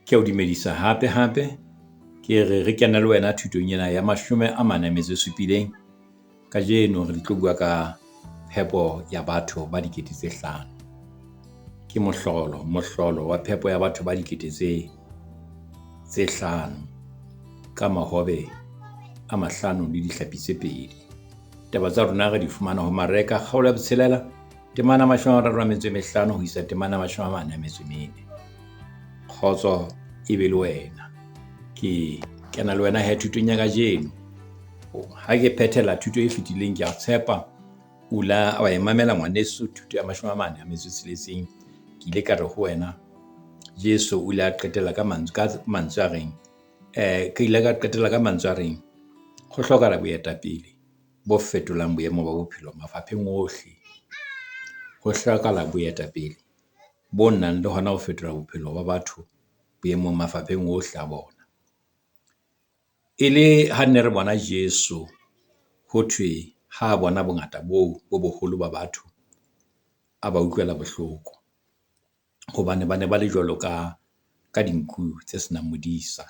Ke a o dumedisa hape hape. Ke re re kene le wena thutong ena ya 47. Kajeno re tlo bua ka phepo ya batho ba 5 000. Ke mohlolo, mohlolo wa phepo ya batho ba dikete tse hlano ka mahobe a mahlano le dihlapi tse pedi. Taba tsa rona re di fumana ho Mareka kgaolo ya botshelela, temana ya 35 ho isa temana ya 44. Kgotso e be le wena. Ke kena le wena he thutong ya kajeno. Ha ke phethela thuto e fetileng, ke a tshepa o la wa e mamela ngwaneso thuto ya 46. Ke ile ka re ho wena Jesu o ile a qetella ka mantswe ka mantswe a reng ke ile ka qetella ka mantswe a reng, ho hlokahala boetapele bo fetolang boemo ba bophelo mafapheng ohle. Ho hlokahala boetapele bo nang le hona ho fetola bophelo ba batho boemong mafapheng ohle a bona. E le ha ne re bona Jesu ho thwe ha bona bongata boo bo boholo ba batho, a ba utlwela bohloko. Hobane ba ne ba le jwalo ka dinku tse senang modisa.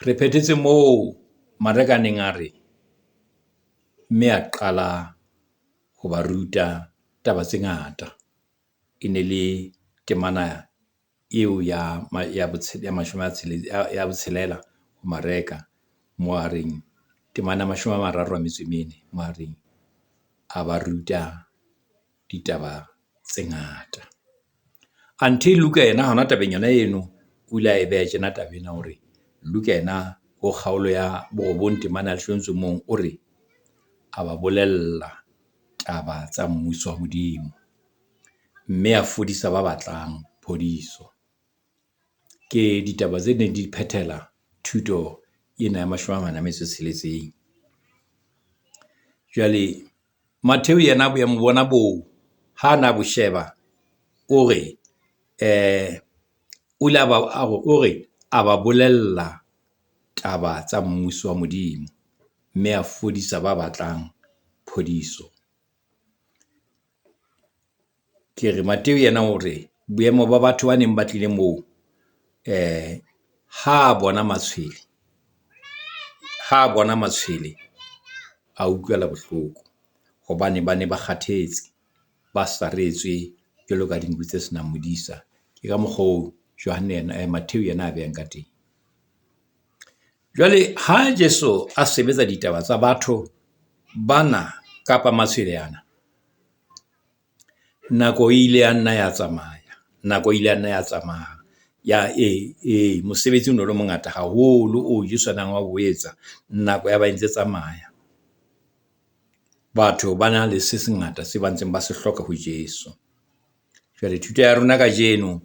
Re phethetse moo Mareka a neng a re, mme a qala ho ba ruta taba tse ngata. E ne le temana eo ya ya botshelela ho Mareka, moo a reng temana ya 34 moo a reng a ba ruta ditaba tse ngata. Anthe Luka yena hona tabeng yona eno, o ile a e beha tjena taba ena hore Luka yena ho kgaolo ya borobong temana ya 11, o re a ba bolella taba tsa mmuso wa Modimo, mme a fodisa ba batlang phodiso. Ke ditaba tse neng di phethela thuto ena ya 46. Jwale Matheu yena boemo bona boo ha na bo sheba, o re o ile a ba o re a ba bolella taba tsa mmuso wa Modimo, mme a fodisa ba batlang phodiso. Ke re Mateu yena o re boemo ba batho ba neng ba tlile moo ha bona matshwele, ha bona matshwele a utlwela bohloko hobane ba ne ba kgathetse, ba saretswe jwalo ka dinku tse senang modisa. Ke ka mokgwa oo Johanne yena Matheu yena a behang ka teng. Jwale ha Jesu a sebetsa ditaba tsa batho bana kapa matshwele ana, nako e ile ya nna ya tsamaya, nako e ile ya nna ya tsamaya. Ya e, e mosebetsi o no le mongata haholo oo Jesu a nang a o etsa. Nako ya ba e ntse tsamaya. Batho ba na le se sengata se ba ntseng ba se hloka ho Jesu. Jwale thuto ya rona kajeno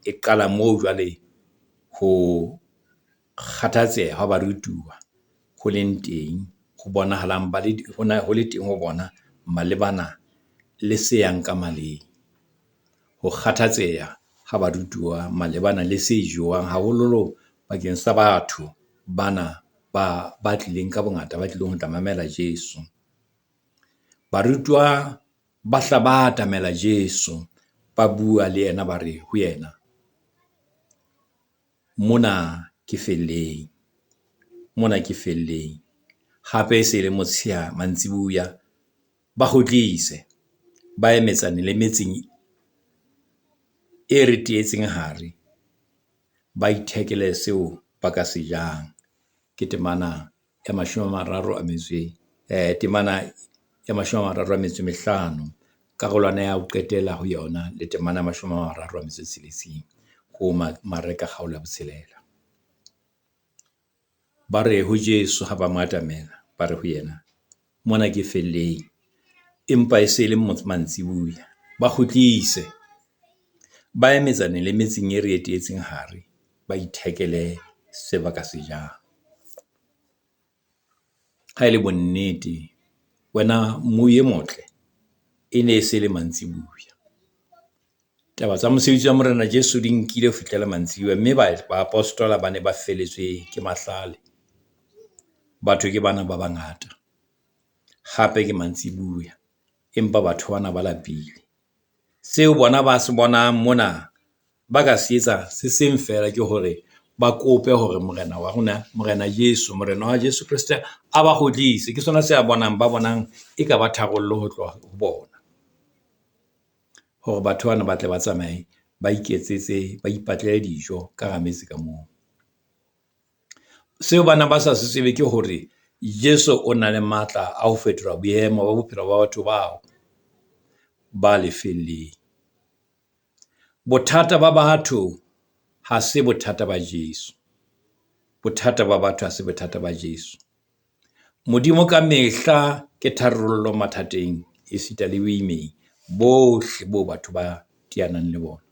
e qala moo jwale ho kgathatseha ha barutuwa ho leng teng, ho bonahalang ba le ho le teng ho bona malebana le se yang ka maleng. Ho kgathatseha ha barutuwa malebana le se jewang, haholoholo bakeng sa batho bana ba ba tlileng ka bongata, ba tlileng ho tla mamela Jesu. Barutuwa ba hla ba atamela Jesu, ba bua le yena, ba re ho yena, mona ke felleng, mona ke felleng. Hape e se le motsheare, mantsiboya. Ba kgutlise ba ye metsaneng le metseng e re teetseng hare, ba ithekele seo ba ka se jang. Ke temana ya 35 temana ya 35, karolwana ya ho qetela ho yona le temana ya 36 ho Mareka kgaolo ya botshelela. Ba re ho Jesu ha ba mo atamela, ba re ho yena, mona ke felleng, empa e se le mantsiboya. Ba kgutlise ba ye metsaneng le metseng e re etetseng hare, ba ithekele se ba ka se jang. Ha e le bonnete, wena mmui e motle, e ne e se le mantsiboya. Taba tsa mosebetsi wa Morena Jesu di nkile ho fihlela mantsiboya, mme baapostola ba ne ba felletswe ke mahlale. Batho ke bana ba bangata, hape ke mantsiboya, empa batho bana ba lapile. Seo bona ba se bonang mona, ba ka se etsa se seng feela ke hore ba kope hore Morena wa rona, Morena Jesu, Morena wa Jesu Kreste a ba kgutlise. Ke sona se a bonang, ba bonang e ka ba tharollo ho tloha ho bona. Hore batho bana ba tle ba tsamaye, ba iketsetse, ba ipatlele dijo ka hara metse ka moo. Seo ba nang ba sa se tsebe ke hore Jesu o na le matla a ho fetola boemo ba bophelo ba batho bao ba lefelleng. Bothata ba batho ha se bothata ba Jesu. Bothata ba batho ha se bothata ba Jesu. Modimo ka mehla ke tharollo mathateng esita le boimeng bohle bo batho ba teanang le bona.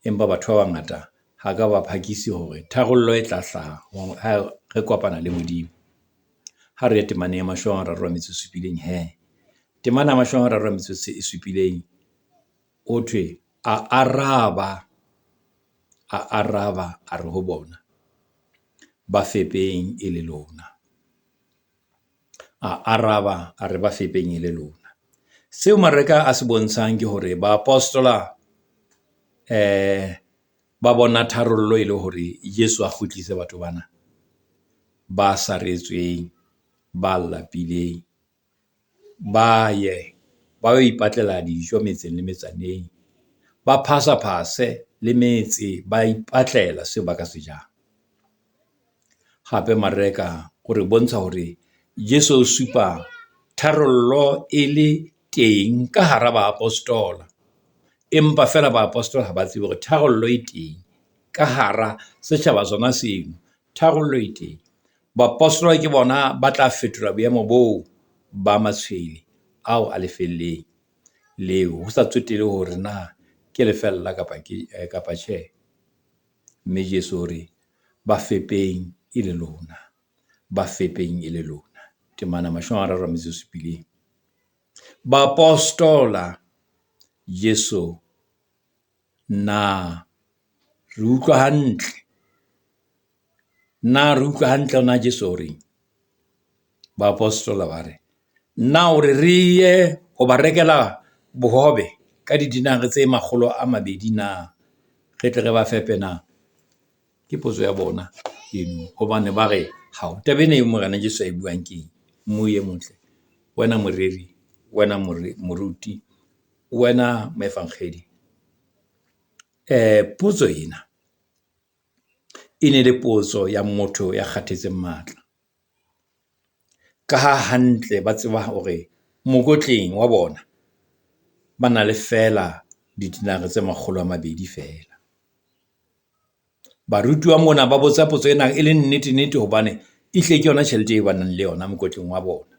Empa batho ba bangata ha ka ba phakisi hore tharollo e tla hlaha ha re kopana le Modimo. Ha re ye temaneng ya mashome a mararo a metso e supileng hee. Temana ya mashome a mararo a metso e supileng, ho thwe a araba, a araba, a re ho bona, ba fepeng e le lona. A araba, a re ba fepeng e le lona. Seo Mareka a se bontshang ke hore baapostola ba bona tharollo e le hore Jesu a kgutlise batho bana ba saretsweng, ba lapileng. Ba ye ba yo ipatlela dijo metseng le metsaneng. Ba phasaphase le metse, ba ipatlela seo ba ka se jang. Hape Mareka o re bontsha hore Jesu o supa tharollo e le teng ka hara baapostola. Empa feela baapostola ha ba tsebe hore tharollo e teng ka hara setjhaba sona seno. Tharollo e teng. Baapostola ke bona ba tla fetola boemo boo ba matshwele ao a lefelleng leo. Ho sa tsotelehe hore na ke lefella kapa ke kapa tjhe. Mme Jesu o re ba fepeng e le lona, ba fepeng e le lona. Temana mashome a mararo a metso e supileng. Baapostola Jesu na re utlwa hantle? Na re utlwa hantle hore na Jesu o reng? Baapostola ba re, na o re re ye ho ba rekela bohobe ka didenare tse makgolo a mabedi na? Re tle re ba fepe na? Ke potso ya bona eno. Hobane ba re, hao taba ena eo Morena Jesu a e buang keng? Mmui e motle, wena moreri, wena moruti, wena moefankgedi. Potso ena e ne le potso ya motho ya kgathetseng matla. Ka ha hantle ba tseba hore mokotleng wa bona, ba na le feela didenare tse makgolo a mabedi feela. Barutuwa mona ba botsa potso ena e le nnete nnete, hobane ehlile ke yona tjhelete eo ba nang le yona mokotleng wa bona.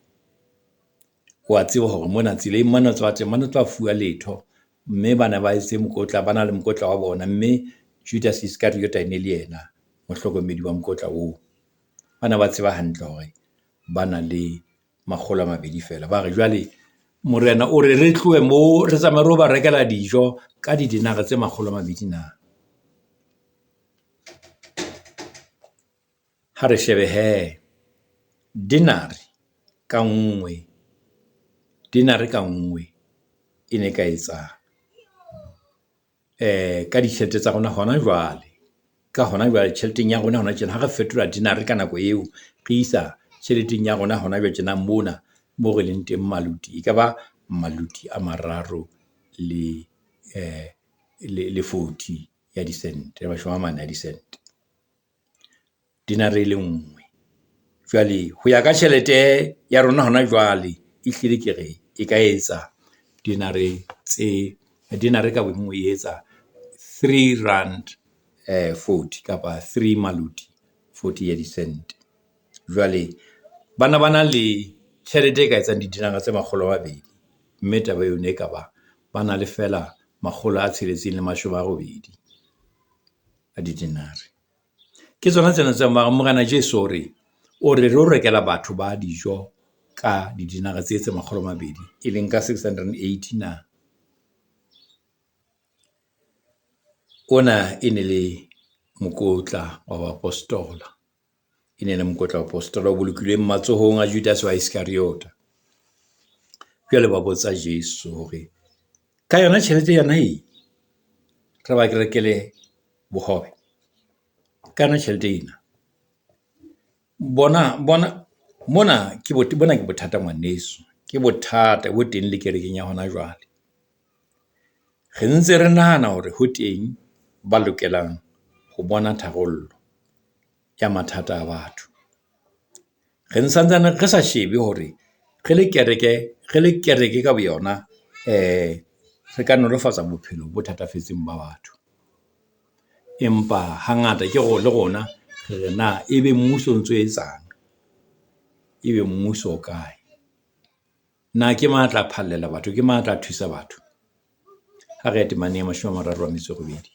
Wa tseba hore mona tseleng mona ba no tla fuwa letho, mme ba na ba etse mokotla, ba na le mokotla wa bona. Mme Judas Iskariota e ne le yena mohlokomedi wa mokotla oo. Ba na ba tseba hantle hore ba na le makgolo a mabedi feela. Ba re jwale Morena o re re tlohe mo re tsamaye re lo ba rekela dijo ka didenare tse makgolo a mabedi na? Ha re shebe hee denare ka nngwe, denare ka nngwe e ne ka etsa ka ditjhelete tsa rona hona jwale. Ka hona jwale tjheleteng ya rona hona tjena, ha re fetola denare ka nako eo, re isa tjheleteng ya rona hona jwale tjena mona moo re leng teng maluti. Ekaba maluti a mararo le le 40 ya disente, mashome a mane a disente. Denare e le nngwe. Jwale ho ya ka tjhelete ya rona hona jwale, ehlile ke re e ka etsa denare tse denare ka bonngwe e etsa three rand 40 kapa three maluti 40 ya disente. Jwale ba na ba na le tjhelete e ka etsang didenare tse makgolo a mabedi. Mme taba eno e ka ba, ba na le feela makgolo a tsheletseng le mashome a robedi a didenare. Ke tsona tsena tse Morena Jesu o re, o re re o rekela batho ba dijo ka didenare tse tse makgolo a mabedi, e leng ka six hundred and eighty na? Ona e ne le mokotla wa baapostola. E ne le mokotla wa apostola o bolokilweng matsohong a Judas wa Iskariota. Jwale ba botsa Jesu hore ka yona tjhelete yona ee, Re ba ke rekele bohobe ka yona tjhelete ena? Bona bona mona ke bona ke bothata ngwaneso. Ke bothata bo teng le kerekeng ya hona jwale. Re ntse re nahana hore ho teng ba lokelang ho bona tharollo ya mathata a batho. Re santsane re sa shebe hore re le kereke, re le kereke ka boyona re ka nolofatsa bophelo bo thatafetseng ba batho. Empa hangata ke hore le rona re re na ebe mmuso o ntso etsang? Ebe mmuso o kae? Na ke mang a tla phallela batho? Ke mang a tla thusa batho? Ha re ye temaneng ya mashome a mararo a metso e robedi.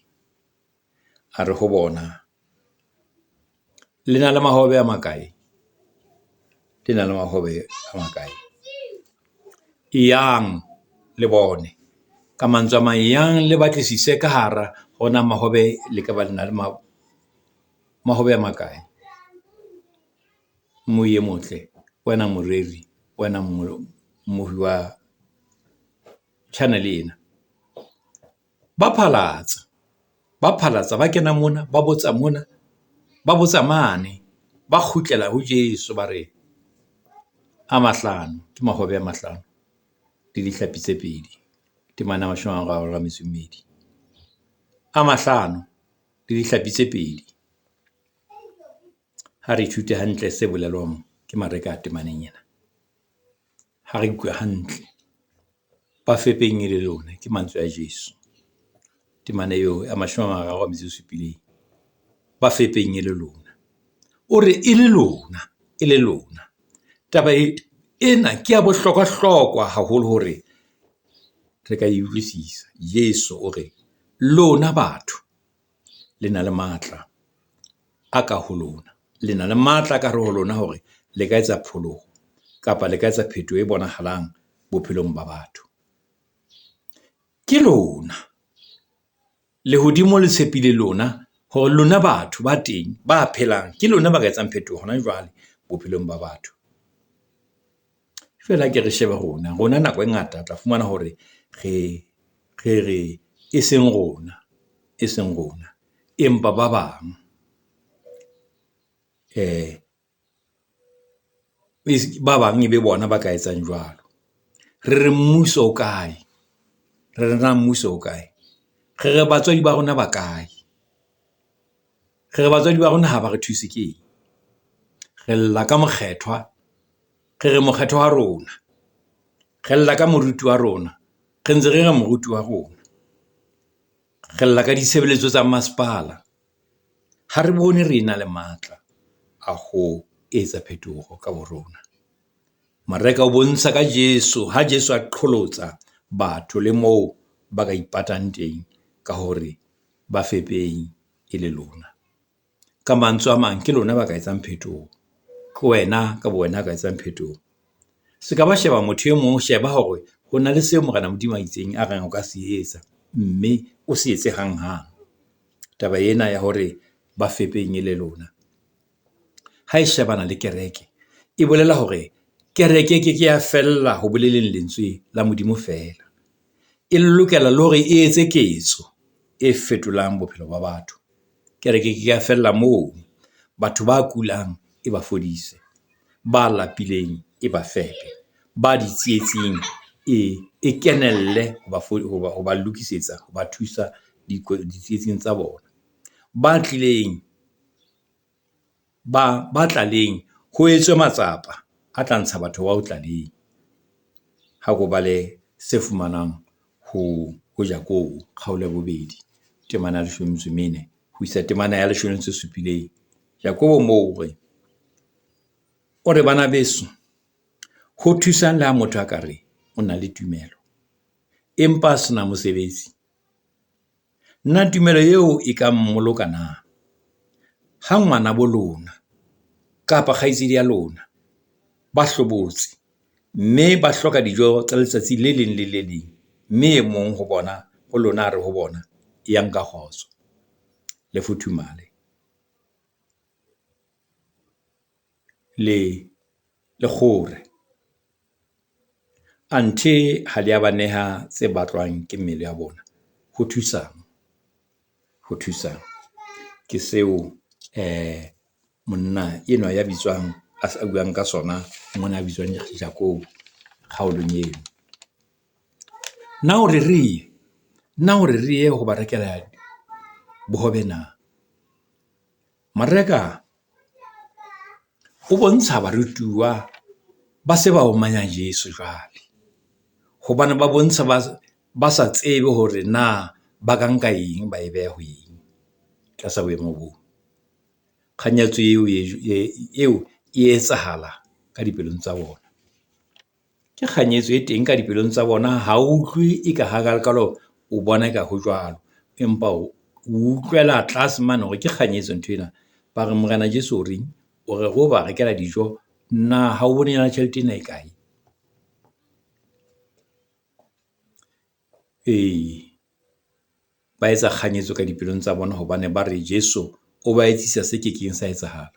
A re ho bona, le na le mahobe a makae? Le na le mahobe a makae? Eyang le bone. Ka mantswe a mang, eyang le batlisise ka hara hore na mahobe le ka ba le na le mahobe a makae? Moi e motle, wena moreri, wena mmohi wa channel ena. Ba phalatsa, ba phalatsa, ba kena mona, ba botsa mona, ba botsa mane. Ba kgutlela ho Jeso ba re a mahlano, ke mahobe a mahlano le dihlapi tse pedi. Temana ya mashome a mararo a metso e mmedi. A mahlano le dihlapi tse pedi. Ha re ithute hantle se bolelwang ke Mareka temaneng ena. Ha re utlwe hantle. Ba fepeng e le lona, ke mantswe a Jeso. Temana eo ya mashome a mararo a metso e supileng. Ba fepeng e le lona. O re e le lona, e le lona. Taba ena ke ya bohlokwa-hlokwa haholo hore re ka e utlwisisa. Jeso o re lona batho le na le matla a ka ho lona. Le na le matla a ka hare ho lona hore le ka etsa pholoho kapa le ka etsa phetoho e bonahalang bophelong ba batho. Ke lona, lehodimo le tshepile lona hore lona batho ba teng ba phelang, ke lona ba ka etsang phetoho hona jwale bophelong ba batho. Jwale ha ke re shebe rona, rona nako e ngata o tla fumana hore re re re e seng rona, e seng rona. Empa ba bang ba bang e be bona ba ka etsang jwalo. Re re mmuso o kae? Re re na mmuso o kae? Re re batswadi ba rona ba kae? Re re batswadi ba rona ha ba re thuse keng? Re lla ka mokgethwa, re re mokgethwa wa rona. Re lla ka moruti wa rona, re ntse re re moruti wa rona. Re lla ka ditshebeletso tsa masepala. Ha re bone re na le matla a ho etsa phetoho ka bo rona. Mareka o bontsha ka Jeso, ha Jeso a qholotsa batho le moo ba ka ipatang teng ka hore ba fepeng e le lona. Ka mantswe a mang, ke lona ba ka etsang phetoho. Ke wena ka bo wena a ka etsang phetoho. Se ka ba sheba motho e mong, sheba hore ho na le seo Morena Modimo a itseng a reng o ka se etsa, mme o se etse hanghang. Taba ena ya hore ba fepeng e le lona, ha e shebana le kereke, e bolela hore kereke e keke ya fella ho boleleng lentswe la Modimo feela. E lokela le hore e etse ketso e fetolang bophelo ba batho. Kereke e keke ya fella moo. Batho ba kulang e ba fodise, ba lapileng e ba fepe, ba ditsietsing e e kenelle ho ba lokisetsa, ho ba thusa ditsietsing tsa bona. Ba tlileng ba ba tlaleng ho etswe matsapa a tla ntsha batho bao tlaleng. Ha ko bale se fumanwang ho ho Jakobo kgaolo ya bobedi, temana ya leshome le metso e mene ho isa temana ya leshome le metso e supileng. Jakobo moo o re, o re bana beso ho thusang le ha motho a ka re o na le tumelo, empa a se na mosebetsi? Na tumelo eo e ka mmoloka na? Ha ngwana bo lona kapa kgaitsedi ya lona ba hlobotse, mme ba hloka dijo tsa letsatsi le leng le le leng, mme e mong ho bona ho lona a re ho bona, eyang ka kgotso, le futhumale, le le kgore. Anthe ha le a ba neha tse batlwang ke mmele ya bona, ho thusang? Ho thusa ke seo monna enwa ya bitswang a sa buang ka sona mona a bitswang Jakobo kgaolong eno. Na o re re ye? Na o re re ye ho ba rekela bohobe na? Mareka o bontsha barutuwa ba se ba omanya Jesu jwale. Hobane ba bontsha ba sa tsebe hore na ba ka nka eng, ba e beha ho eng tlasa boemo boo. Kganyetso eo eo e etsahala ka dipelong tsa bona. Ke kganyetso e teng ka dipelong tsa bona. Ha o utlwe eka hakalokalo o bona eka ho jwalo, empa o utlwela tlase mane hore ke kganyetso nthwena. Ba re Morena Jesu o reng? O re ro ba rekela dijo. Na ha o bone na tjhelete ena e kae? Ee, ba etsa kganyetso ka dipelong tsa bona hobane ba re Jesu o ba etsisa se kekeng sa etsahala.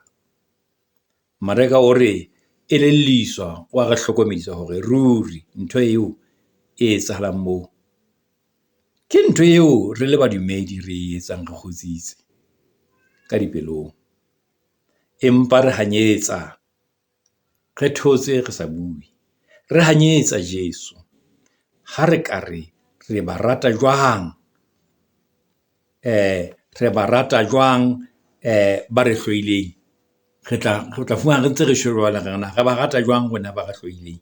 Mareka o re elelliswa, wa re hlokomedisa hore ruri ntho eo e etsahalang moo, ke ntho eo re le badumedi re e etsang re kgutsitse ka dipelong. Empa re hanyetsa, re thotse re sa bue. Re hanyetsa Jesu. Ha re ka re, re ba rata jwang re ba rata jwang ba re hloileng? Re tla fumana re ntse re jwale re na re ba rata jwang rona ba re hloileng?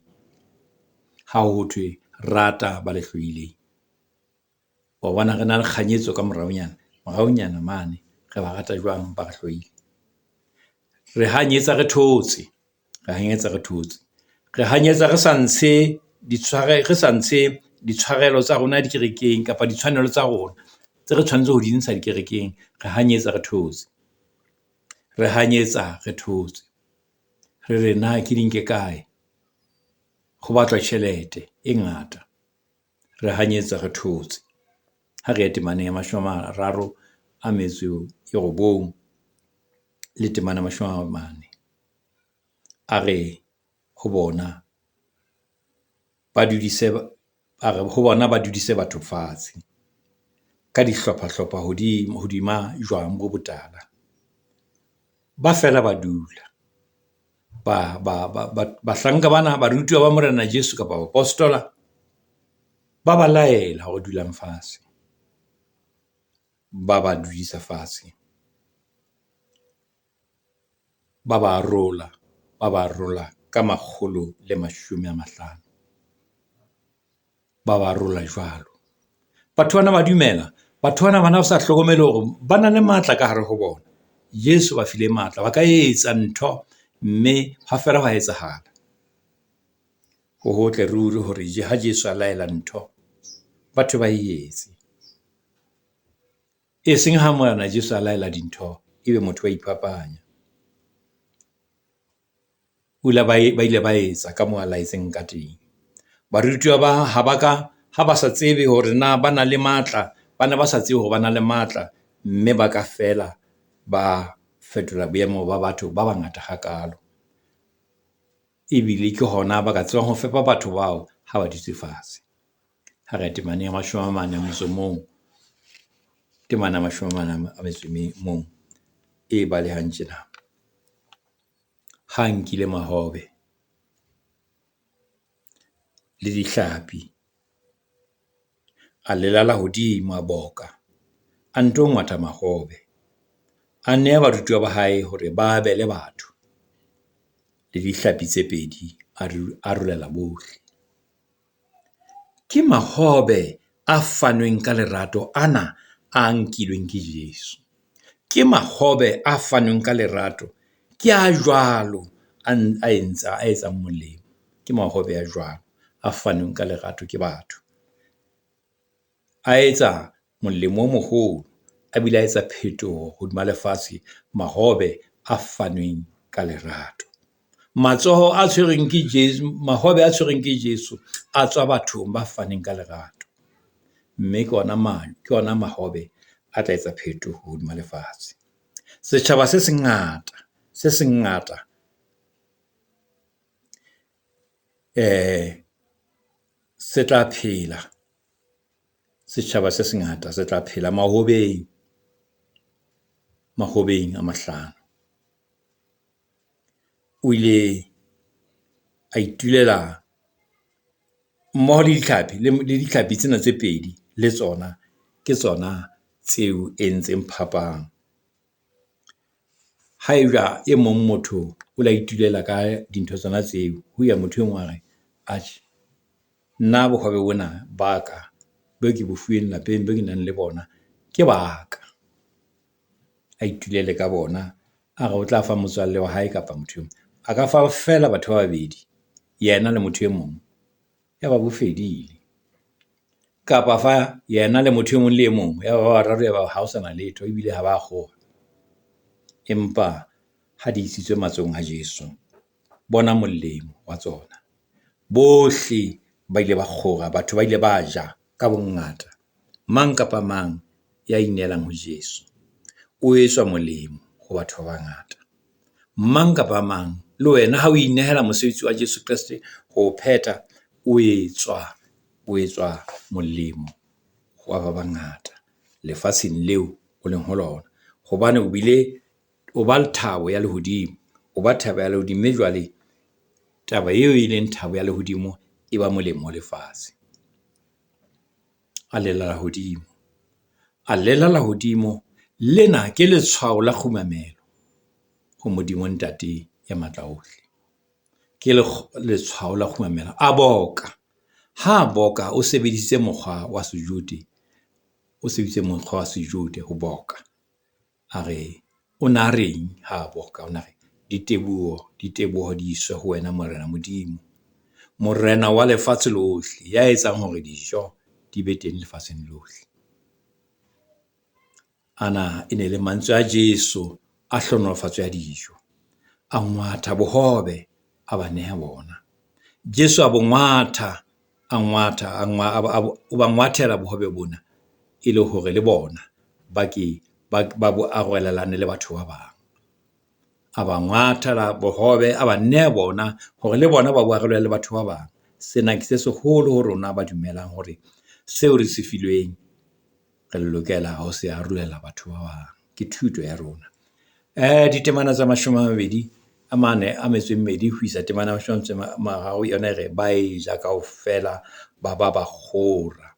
Ha ho thwe rata ba le hloileng. Wa bona re na le kganyetso ka moraonyana, moraonyana mane. Re ba rata jwang ba re hloile? Re hanyetsa re thotse, re hanyetsa re thotse. Re hanyetsa re sa ntshe re sa ntshe ditshwarelo tsa rona dikerekeng kapa ditshwanelo tsa rona tse re tshwanetse ho di ntsha dikerekeng. Re hanyetsa re thotse. Re hanyetsa re thotse. Re re na ke di nke kae? Ho batlwa tjhelete e ngata. Re hanyetsa re thotse. Ha re ye temaneng ya mashome a mararo a metso e robong le temana ya mashome a mane. A re ho bona ba dudise, a re ho bona ba dudise batho fatshe ka dihlopha-hlopha hodimo hodima jwang bo botala. Ba fela ba dula. Bahlanka bana, barutuwa ba Morena Jesu kapa baapostola ba ba laela hore dulang fatshe. Ba ba dudisa fatshe. Ba ba arola, ba ba arola ka makgolo le mashome a mahlano. Ba ba arola jwalo. Batho bana ba dumela, batho bana ba na sa hlokomele hore ba na le matla ka hare ho bona. Jesu o ba file matla, ba ka etsa ntho mme hwa fela hwa etsahala. Ho hotle ruri hore ha Jesu a laela ntho, batho ba e etse. E seng ha Morena Jesu a laela dintho, ebe motho wa iphapanya. O ile ba ba ile ba etsa ka moo a laetseng ka teng. Barutuwa ba ha ba ka ha ba sa tsebe hore na ba na le matla, ba ne ba sa tsebe hore ba na le matla mme ba ka fela ba fetola boemo ba batho ba bangata hakaalo. Ebile ke hona ba ka tsebang ho fepa batho bao ha ba dutse fatshe. Ha re ya temaneng ya mashome a mane a motso o mong, temana ya mashome a mane a metso e mong e balehang tjena. Ha nkile mahobe le dihlapi, a lelala hodimo, a boka. A nto ngwatha mahobe, a nea barutuwa ba hae hore ba abele batho. Le dihlapi tse pedi a di arolela bohle. Ke mahobe a fanweng ka lerato ana a nkilweng ke Jesu. Ke mahobe a fanweng ka lerato. Ke a jwalo a a etsa a etsang molemo. Ke mahobe a jwalo a fanweng ka lerato ke batho. A etsa molemo o moholo, a bile a etsa phetoho hodima lefatshe. Mahobe a fanweng ka lerato. Matsoho a tshwerweng ke Jesu, mahobe a tshwerweng ke Jesu a tswa bathong ba faneng ka lerato. Mme ke ona ke ona mahobe a tla etsa phetoho hodima lefatshe. Setjhaba se sengata, se sengata se tla phela. Setjhaba se sengata se tla phela mahobeng. mahobeng a mahlano. O ile a itulela mmoho le ditlhapi le ditlhapi tsena tse pedi le tsona ke tsona tseo entseng phapang. Haeba e mong motho o la itulela ka dintho tsona tseo, ho ya motho e mong a re, atjhe nna bohobe bona ba ka bo ke bo fuweng lapeng bo ke nang le bona ke ba ka. A itulele ka bona, a re o tla fa motswalle wa hae kapa motho e mong. A ka fa feela batho ba babedi, yena le motho e mong, ya ba bo fedile. Kapa fa yena le motho e mong le e mong, ya ba ba bararo ya ba ha ho sana letho ebile ha ba kgora. Empa ha di isitswe matsohong a Jesu, bona molemo wa tsona. Bohle ba ile ba kgora, batho ba ile ba ja ka bongata. Mang kapa mang ya ineelang ho Jesu, o etswa molemo ho batho ba bangata. Mang kapa mang le wena ha o inehela mosebetsi wa Jesu Kreste ho o phetha, o etswa o etswa molemo wa ba bangata lefatsheng leo o leng ho lona. Hobane o bile o ba le thabo ya lehodimo, o ba thabo ya lehodimo. Mme jwale taba eo e leng thabo ya lehodimo e ba molemo ho lefatshe. A lelala hodimo, a lelala hodimo. Lena ke letshwao la kgumamelo ho Modimo Ntate ya matla ohle. Ke letshwao la kgumamelo. A boka, ha boka o sebedisitse mokgwa wa sejode, o sebedisitse mokgwa wa sejode ho boka. A re, o na reng ha boka? O na re, diteboho, diteboho di iswe ho wena Morena Modimo, Morena wa lefatshe lohle, ya etsang hore dijo di be teng lefatsheng lohle. Ana e ne le mantswe a Jesu a hlohonolofatso ya dijo. A ngwatha bohobe, a ba neha bona. Jesu a bo ngwatha, a ngwatha, o ba ngwathela bohobe bona e le hore le bona ba ke ba bo arolelane le batho ba bang. A ba ngwathela bohobe, a ba neha bona hore le bona ba bo arolele le batho ba bang. Sena ke se seholo ho rona ba dumelang hore seo re se filweng re lokela ho se arolela batho ba bang. Ke thuto ya rona. Ditemana tsa mashome a mabedi a mane a metso e mmedi ho isa temana ya mashome a metso e mararo yona e re, ba e ja kaofela, ba ba ba kgora.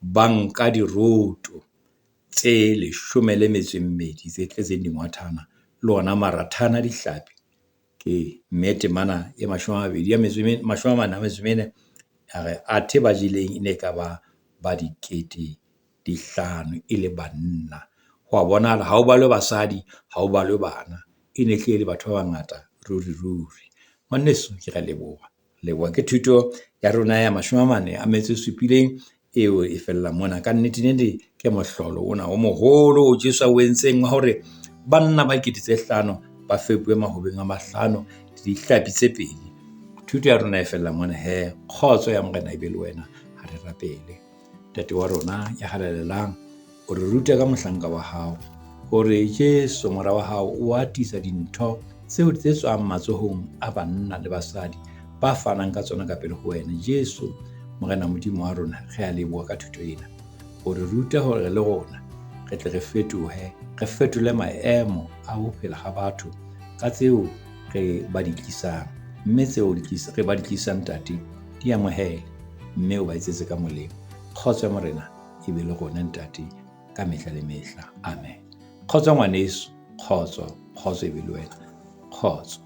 Ba nka diroto tse leshome le metso e mmedi tse tletseng dingwathana le ona marathana a dihlapi. Ke mme temana e mashome a mabedi a metso e mashome a mane a metso e mene a re, athe ba jeleng e ne e ka ba ba dikete di hlano e le banna. Ho wa bonahala ha ho balwe basadi, ha ho balwe bana. E ne hlile e le batho ba bangata ruri ruri. Ngwaneso, ke re leboha, leboha. Ke thuto ya rona ya mashome a mane a metso e supileng eo e fella mona. Kannete nete ke mohlolo ona o moholo o Jesu a o entseng wa hore banna ba dikete tse hlano ba fepuwe mahobeng a mahlano le dihlapi tse pedi. Thuto ya rona e fella mona he. Kgotso ya Morena e be le wena. Ha re rapele. Ntate wa rona ya halalelang, o re ruta ka mohlanka wa hao hore Jesu mora wa hao o atisa dintho tseo tse tswang matsohong a banna le basadi ba fanang ka tsona ka pele ho wena. Jesu Morena Modimo wa rona, re a leboha ka thuto ena. O re ruta hore le rona re tle re fetohe, re fetole maemo a ho phela ha batho ka tseo re ba di tlisang. Mme tseo re ba di tlisang Ntate, di amohele mme o ba etsetse ka molemo. Kgotso ya Morena e be le rona Ntate ka mehla le mehla. Amen. Kgotso ngwaneso, kgotso, kgotso e be le wena. Kgotso.